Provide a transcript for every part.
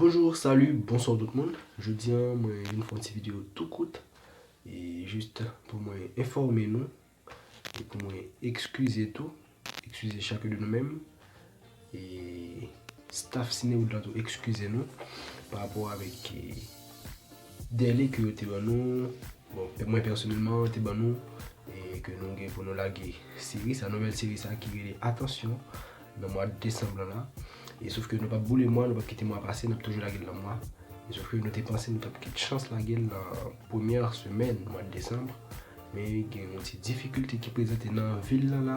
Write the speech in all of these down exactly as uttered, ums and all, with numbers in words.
Bonjou, sali, bonswa tout moun. Jodi a, mwen vin fè yon ti videyo tou kout. E jis pou mwen enfòme nou. E pou mwen ekskize tou. Ekskize chak de nou menm. E staff Cinewood la tou ekskize nou. Pa rapò avèk e, dèle ke yo te ban nou. Bon, pe- mwen pèsonèlman, yo te ban nou. E ke nou gen pou nou lage seri sa, nouvèl seri sa ki rele Atansyon nan mwa desanm lan la. E sof ke nou p ap boule mwa, nou p ap kite mwa pase, n ap toujou lage l nan mwa. E sof ke nou te panse nou t ap gen chans lage l nan premyè semèn mwa desanm. Men gen yon ti difikilte ki prezante nan vil lan la.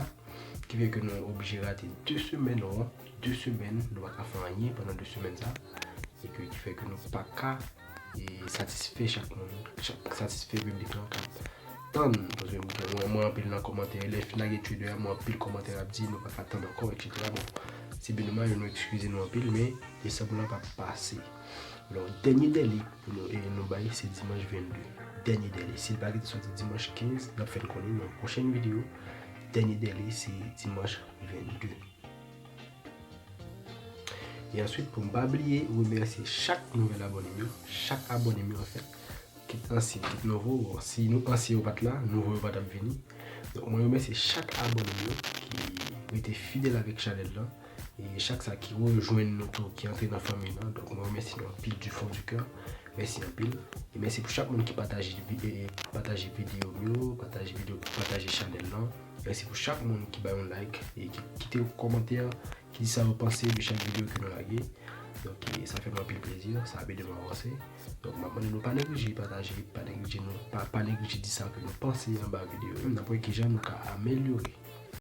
Ki fè ke nou oblije rate de semèn, wi. De semèn, nou pa ka fè anyen pandan de semèn sa. E ke ki fè ke nou pa ka e satisfè chak moun, chak, satisfè piblik lan k ap tann. Paske mwen, mwen anpil nan kòmantè, lè fin lage trailer a, mwen anpil kòmantè ap di nou pa ka tann ankò, etsetera. Bon, se byen domaj, nou ekskize nou anpil, men desanm lan p ap pase. Alò, dènye dèle pou nou, e, nou bay, se dimanch vennde. Dènye dèle. Si l pa gentan soti dimanch kenz, n ap fè n konnen nan pwochèn videyo. Dènye dèle, se dimanch vennde. E answit, pou m pa bliye, remèsye chak nouvèl abòne m yo, chak abòne m yo, anfèt, kit ansyen, kit nouvo. Bon, si nou ansyen yo pa t la, nouvo yo pa t ap vini. Donk, mwen remèsye chak abòne m yo ki rete fidèl avèk chanèl lan. E chak sa ki rejwenn nou tou, ki antre nan fanmi lan. Donk, mwen remèsye nou anpil du fond du cœur. Mèsi anpil. E mèsi pou chak moun ki pataje vi- e, e, pataje videyo m yo, pataje videyo, pataje chanèl lan. Mèsi pou chak moun ki bay yon like e ki kite yon kòmantè, ki di sa yo panse de chak videyo ke nou lage. Donk, e, sa fè mwen anpil plezi, sa ap ede mwen avanse. Donk, m ap mande nou pa neglije pataje, pa neglije nou, pa, pa neglije di sa ke nou panse anba videyo yo. N ap wè kijan nou ka amelyore.